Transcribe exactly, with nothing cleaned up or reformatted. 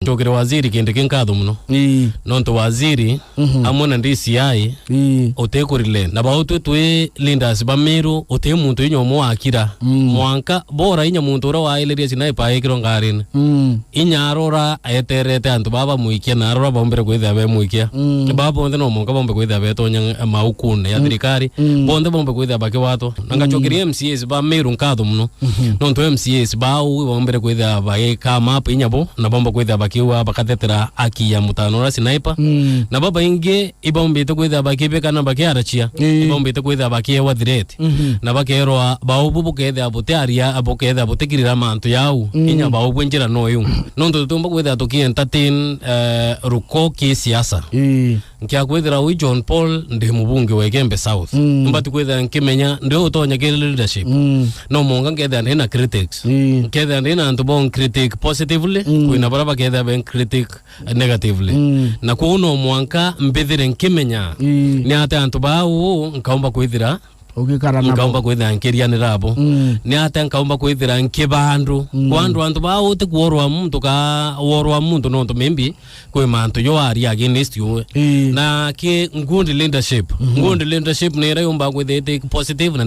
Ncokere waziri kintu ki nkatho muno. Ii. Nontu waziri, mhm, amwe na D C I, ii, utikurile. Na bau twi twi leaders ba Meru, uti muntu inya umwe wakira. Mm. Mwanka bora inya muntu uria wailirie sniper aikirwe ngarine. Mm. Inya arora eterete antu baba bamwikia na arora bombere kwithira bemwikia. Mm. Baba bonthe no mwanka bombe kwithira betonya maukune ya, mm, thirikari. Mm. Bonthe bombe kwithira bakiwatwa. Na, mm, ngacokeria M C As ba Meru nkatho muno. Mhm. Nontu M C As bau bombere kwithira bagikama up inya bo, na bombe kwithira bakiua bakathetera aki ya mutano uria sniper. Mm. Na babaingi ibombite kwithira bakibika na bakiarachia. Ii. Ibombite kwithira bakiewa threat. Mhm. Na bakerwa bau bu bukethira butiaria, bukethira butikirira mantu yau. Mm. Inya bau bu njira no iu. Nontu tutiumba kwithira tuki entertain, eh, ruko ki siasa. Ii. Nkia kwithira ui John Paul ndi mubunge wa Igembe South. Mm. Mbati kwithira nkimenya ndi utonya ki leadership. Mm. No mwanka nkethira ndi na critics. Mm. Nkethira ndi na antu bo critic positively, mm, kwina bara bakethira ben critic negatively. Mm. Na kwou no mwanka mbithire nkimenya, mm, ni atia antu bau nkaumba kwithira ugikara nabo, nkaumba kwithira nkirianira abo. Mm. Ni atia nkaumba kwithira nkiba andu. Mm. Kwa andu, antu baa uti kuorwa muntu ka worwa muntu nontu maybe kwi mantu yo ari against you. Ii. Na ki good leadership. Mhm. Good leadership ni ira yumba kwithira iti positive na